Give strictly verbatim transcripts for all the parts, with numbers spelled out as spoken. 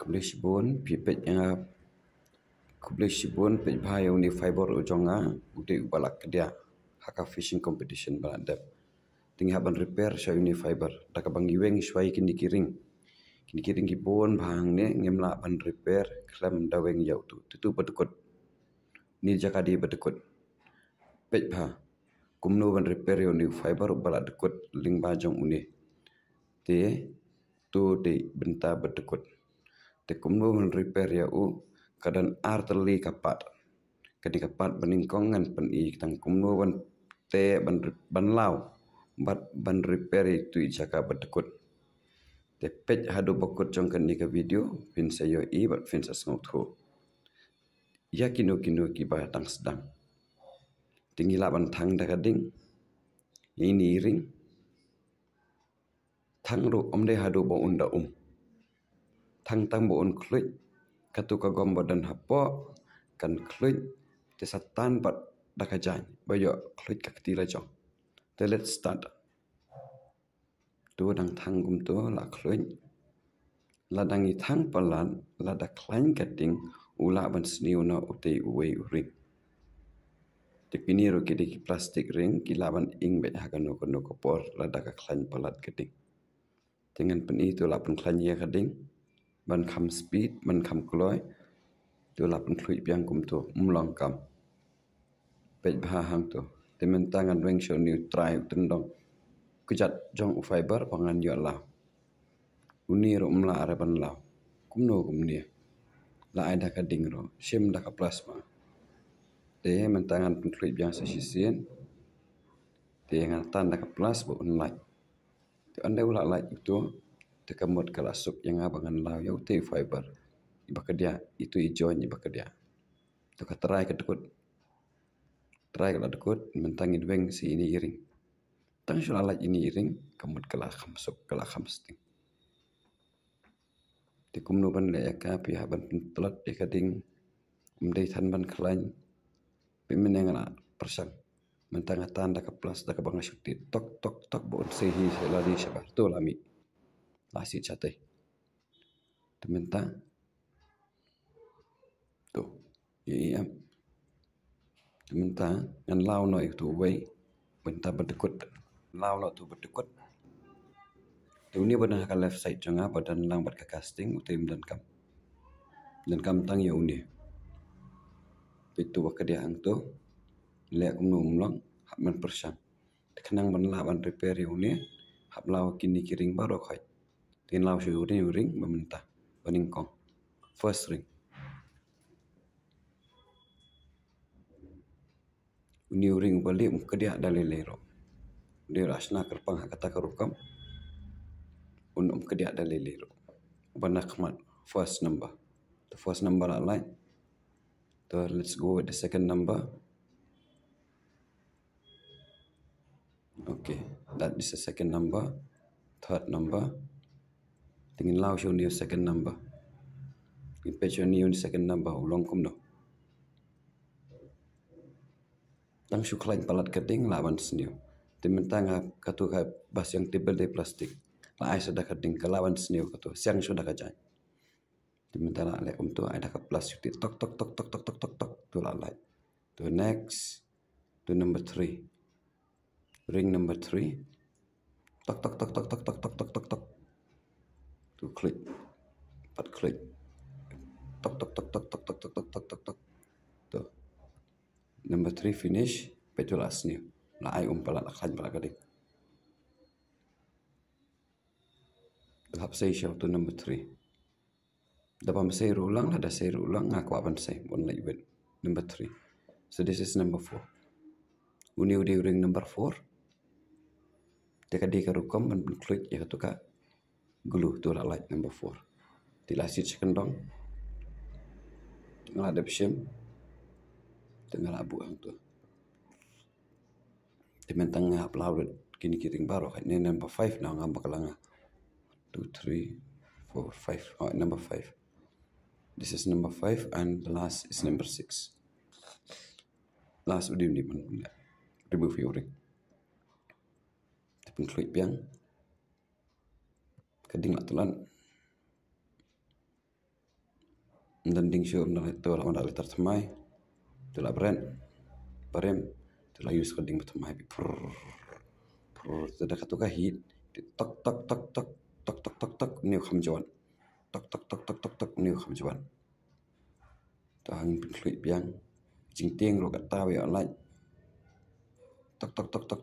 Khublei shibun phi peit ïa nga. Khublei shibun peit bha ïa une u fiber u jong nga, u dei uba la kdiah ha ka fishing competition ba la dep. Te ngi hap ban repair shuwa une u fiber da kaba ngi weng shuwa ïa kine ki ring. Kine ki ring ki bun bha hangne, ngim lah ban repair khlem da weng ïa utu, utu ba dkut. Une u jaka dei ba dkut. Peit bha kumno ban repair ïa une u fiber uba la dkut lyngba jong une. Te utu dei bynta ba dkut. Te kumno ban repair ïa u? Ka don ar tylli ka part. Kane ka part banyngkong ngan pyni tang kumno ban teh, ban, ban law bad ban repair ïa utu i jaka ba dkut. Te peit haduh ba kut jong kane ka video, phin sa ïohi bad phin sa sngewthuh ïa kino kino kiba dang sdang. Te ngi lah ban thang da ka ding ïa ine i ring. Thang ruh ym dei haduh ba un da um. Thang tang ba un khluit. Katu ka gom ba don hapoh kan khluit. Te sa tan pat da ka jaiñ ba ïoh khluit ka kti la jong. Te let's start. Tu dang thang kumtu la khluit. Lada ngi thang palat, lada khlaiñ ka ding, u lah ban sniew noh utei uwei u ring. Te kine ruh ki dei ki plastic ring, ki lah ban ing beit ha kano kano ka por lada ka khlaiñ palat ka ding. Te ngan pyni tu lah pynkhlaiñ ïa ka ding ban kham speed, ban kham kloi. Tu lah pynkhluit biang kumtu, ym long kam. Peit bha hangtu. Te mynta ngan weng shuwa une u trai u tyndong kjat jong u fiber ba ngan ïoh law. Une ruh ym lah re ban law. Kumno kumne? La ai da ka ding ruh, shim da ka plus ma. Te mynta ngan pynkhluit biang sa shisien. Te ngan tan da ka plus ba un lait. Te ynda u la lait utu, te ka mut ka la suk ïa nga ba ngan law ïa utei u fiber. Iba kdiah, itu i join iba kdiah. Tu ka trai ka dkut. Trai ka la dkut, mynta ngin weng sa ine i ring. Tang shu la lait ine i ring, ka mut ka la kham suk, ka la kham sting. Te kumno ban leh ïa ka, phi hap ban pyntlot ïa ka ding. Ym dei than ban khlaiñ. Phi mynne nga la pyrshang. Mynta nga tan da ka plus da kaba nga shu tied tok tok tok ba un sei hi sei la dei shabar. Tu la mih. La sit shatei. Te mynta. Tu. Ïa, ïa. Te mynta ngan law noh ïa utu uwei. Mynta ba dkut. Law noh utu ba dkut. Te une ba don ha ka left side jong nga ba don lang bad ka casting, utei ym donkam. Donkam tang ïa une. Peit tu ba kdiah hangtu. Leh kumno ym long, hap ban pyrshang. Te khnang ban lah ban repair ïa une, hap law kine ki ring baroh khoit. Te ngin law shuwa une u ring ba mynta, ba nyngkong. First ring. Une u ring uba lieh um kdiah da lei lei ruh. Dei ruh shna kyrpang ha kata ka rukom. Un um kdiah da lei lei ruh. Uba na khmat, first number. The first number la lait. So let's go with the second number. Okay, that is the second number. Third number. Te ngin law shuwa une u second number. Ngin peit shuwa une u second number u long kumno. Tang shu khlaiñ palat ka ding lah ban sniew. Te mynta nga katu ka ba siang table dei plastic. La ai shuwa da ka ding ka lah ban sniew katu. Siang shuwa da ka jaiñ. Te mynta la leh kumtu, ai da ka plus shuti tok tok tok tok. Tu la lait. Tu next. Tu number three. Ring number three. Tok tok tok tok. Tu klik. Pat klik. Tok tok tok tok. Tu. Number three finish. Peit tu la sniew. La ai um palat, la khlaiñ palat ka ding. Hap sei shuwa tu number three. Da bym sei ruh lang, lada sei ruh lang, nga kwah ban sei, ban leh wit. Number three. So this is number four. Une u dei u ring number four. Te ka dei ka rukom ban pynkhlaiñ ïa katu ka glue, tu la lait number four. Te la sit sha kyndong. Nga la dep shim. Te nga la buh hangtu. Te mynta nga hap law lut kine ki ring baroh, ne number five na nga bakla nga. Two, three, four, five. Oh, number five. This is number five and the last is number six. Last u dei u dei ban remove ïa u ring. Te pynkhlaiñ biang. Ka ding la tlan. Ym don ding shuh, ym don, to la wan da lighter thymmai. To la bret. Barim. To la use ka ding ba thymmai. Prrr. Prrr. To da katu ka heat. Tok, tok, tok, tok. Tok, tok, tok, tok. Une u kham jwat. Tok, tok, tok, tok, tok, tok. Une u kham jwat. To hangin pynkhluit biang. Jingtieng ruh kata ba ïoh light. Tok, tok, tok,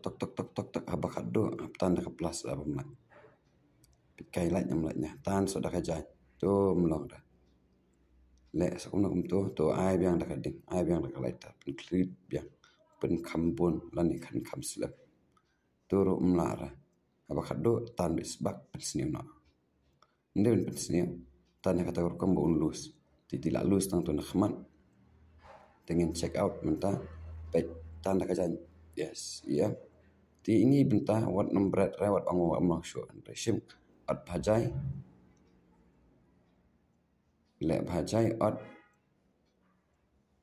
tok. Haba khatduh, hap tan da ka plus da bym light. Peit kai light, ym light ne. Tan shuh da ka jaiñ. To ym long da. Leh sa kumno kumto, to ai biang da ka ding, ai biang da ka lighter, pynkhluit biang, pynkham bun, lane khan kham slem. To ruh ym lah re. Haba khatduh, tan beit sbak, pynsniew noh. Ym dei ban pynsniew, tan ïa kata ka rukom ba un loose. Te, te la loose tang to na khmat. Te ngin check out mynta, peit tan da ka jaiñ. Yes, ïa. Te ine i bynta, wat nym bret re, wat ong wat ym long shuh. Te shim, ot bha jai. Leh bha jai, ot.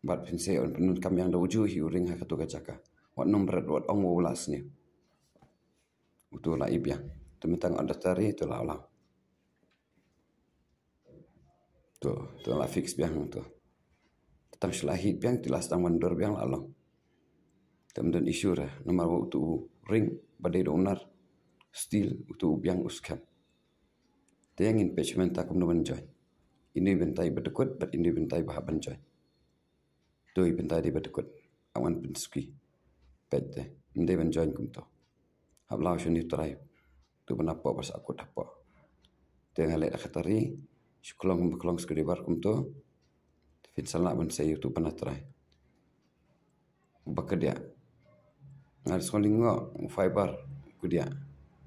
Bad phin sa ïoh pyndonkam biang da ujuh hi u ring ha katu ka jaka. Wat nym bret, wat ong u la sniew. Uto la i biang. Te mynta nga ot da tari, to la long. To, to la fix biang to. Te tang shu la heat biang, te la sdang ban dur biang la long. Te ym don issue re, namar ba uto u ring, ba dei da u nar steel, uto u biang u skhem. Te ngin peit mynta kumno ban join. Ine i bynta iba dkut, bad ine i bynta iba hap ban join. To i bynta iba dkut. Ym ngan pynsuki. Peit te. Ym dei ban join kumto. Hap law shane u trai. To ban hapoh bad sa kut hapoh. Te nga leh da ka tari. Shu khlong ba khlong screwdriver kumto. Te phin sa lah ban sei uto ban trai. Uba kdiah. Nga da sngewlyngngoh, u fiber, u kdiah.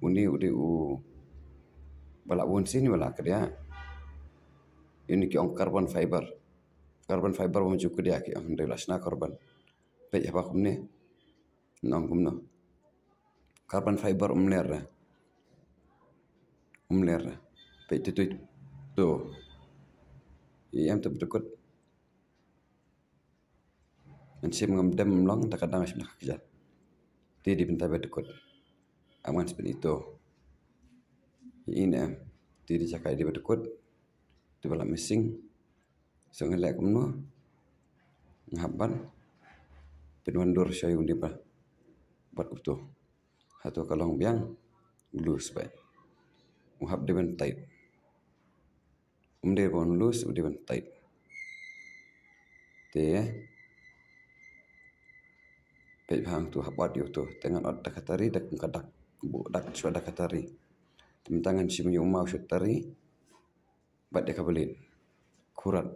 Une u dei uba la bun sien ba la kdiah. Une ki ong carbon fiber. Carbon fiber bym ju kdiah ki ong, hynrei la shna carbon. Peit haba kumne. Nong kumno. Carbon fiber um ler re. Um ler re. Peit tu tu. To. Ïa em tu betekut. Ngan shim ngam dem long, ta ka dang shim na ka kjat. Te dei bynta ba dkut. Ym ngan spin ito. Ine em. Te dei jaka dei ba dkut. Te ba la missing. So nga leh kumno. Nga hap ban pynwandur sha ïa u dei ba. Bad uto. Hato ka long biang. Loose bad. U hap dei ban tight. Um dei ban loose, u dei ban tight. Te. Peit bha hangto hap ot ïa uto. Te ngan ot da ka tari, da ka dak. Buh dak shuwa da ka tari. Te mynta ngan shim ïa u maw shuwa tari. Bad da ka blade. Khurat.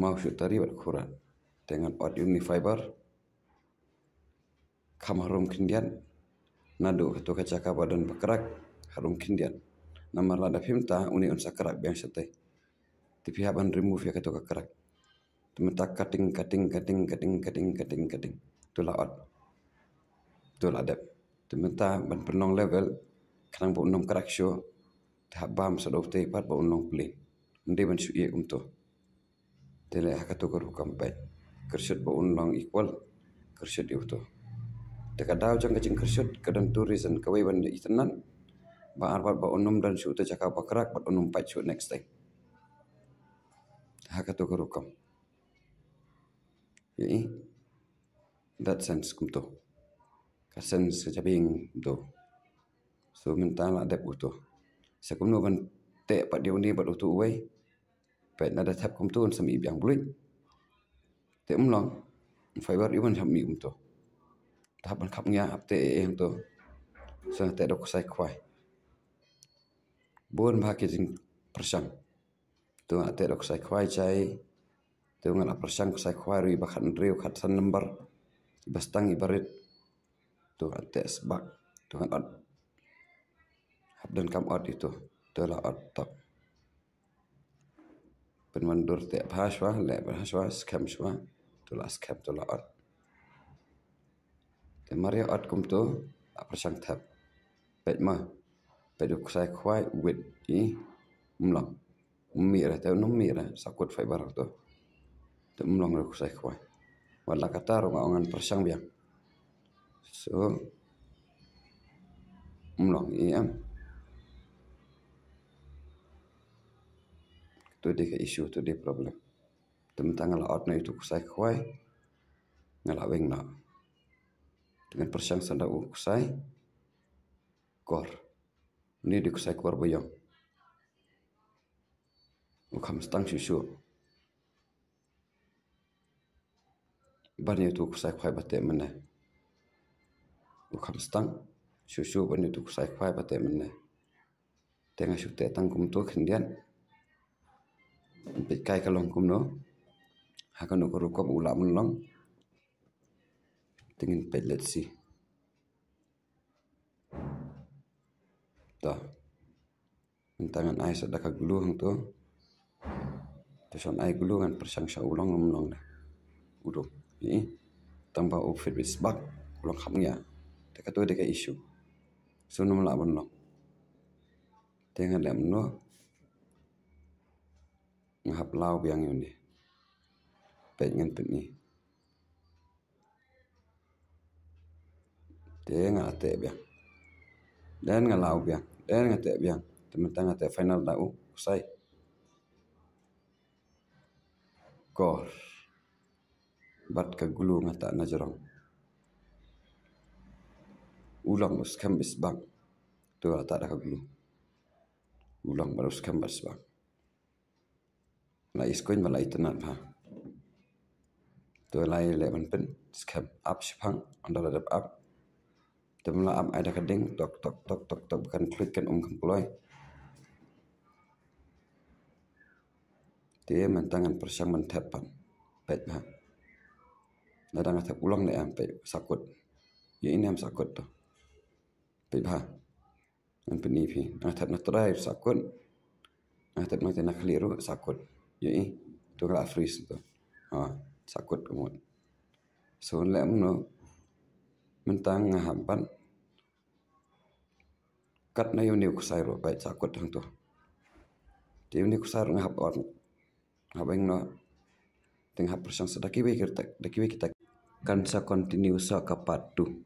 Maw shuwa tari bad khurat. Te ngan ot ïa une fiber. Kham harum khyndiat. Naduh kato ka jaka ba don ba crack, harum khyndiat. Namar lada phim ta, une un sa crack biang shatei. Te phi hap ban remove ïa kato ka crack. Te mynta cutting, cutting, cutting, cutting, cutting, cutting, cutting. To la ot. To la dep. Te mynta ban pynlong level, khnang ba un ym crack shuh. Te hap bam sa da utei pat ba un long plain. Ym dei ban shu ïeh kumto. Te leh ha kato ka rukom peit. Kyrshut ba un long equal. Kyrshut ïa uto. Te ka daw jong ka jingkyrshut ka don two reason, kawei ban itynnad. Ba ar pat ba un ym don shuh uta jaka ba crack bad un ym pait shuh next time. Ha kato ka rukom. Ïa i. That sense kumto. Ka sense ka jabieng kumto. So mynta la dep uto. Sa kumno ban teh pat ïa une bad uto uwei. Peit lada thep kumto un sa mih biang bluit. Te um long. Fiber u ban sa mih kumto. Te hap ban khap ngia hap teh eh hangto. Sa teh da u ksai khwai. Bun bha ki jingpyrshang. To nga teh da u ksai khwai jai. To nga la pyrshang ksai khwai ruh iba khathynriew khatsan number. Iba stang iba rit. To nga teh sbak. To nga ot. Hap donkam ot ito. To la ot tok. Pynwandur teh bha shuwa, leh bha shuwa, skhem shuwa. To la skhem to la ot. Te mar ïa ot kumto, la pyrshang thep. Peit ma, peit u ksai khwai, wit, i, um long. Um mih re, te um mih re, sa kut fiber to. Te um long re u ksai khwai. Wat la kata ruh nga ong ngan pyrshang biang. So, um long, i em. Tu dei ka issue, tu dei problem. Te mynta nga la ot noh ïa utu u ksai khwai, nga la weng noh. Te ngan pyrshang sa da u ksai kor. Une u dei u ksai kor ba ïong. U kham stang shuh shuh ban ïa utu u ksai khwai ba teh mynne. U kham stang shuh shuh ban ïa utu u ksai khwai ba teh mynne. Te nga shu teh tang kumtu khyndiat. Peit kai ka long kumno. Ha kano ka rukom u lah ban long. Te ngin peit, let's see. To. Mynta ngan ai sa da ka glue hangto. Te shu ai glue, ngan pyrshang sha u long, um long da. U dum. Ïohi. Tang ba u fit bit sbak, u long khapngiah. Te kato dei ka issue. Shu nym lah ban long. Te ngan leh mynno. Nga hap law biang ïa une. Peit, ngan pyni. Te nga la teh biang. Then nga law biang. Then nga teh biang. Te mynta nga teh final da u ksai kor. Bad ka glue nga tah na jrong. U long u skhem bit sbak. To, la tah da ka glue. U long bad u skhem bit sbak. La iskuin bad la itynnad bha. To, la ïaleh ban pyn skhem, ap shiphang, ynda la dep ap. Te mynta ap, ai da ka ding, tok tok tok tok tok, kan khluit, kan um, kan kloi. Te mynta ngan pyrshang ban thep pat. Peit bha. Lada nga thep u long ne em, peit, sahkut. Ïohi ne em, sahkut to. Peit bha. Ngan pyni phi. Nga thep na trai, sahkut. Nga thep na trai, na khlieh ruh, sahkut. Ïohi. To ka la freeze to. Ha, sahkut ka mut. So, leh mynno. Mynta nga hap ban kat na ïa une u ksai ruh, peit, sahkut hangto. Te ïa une u ksai ruh nga hap ot. Nga hap weng noh. Te nga hap pyrshang sa da kiwei kita, da kiwei kita. Kan sa continue sa ka part two.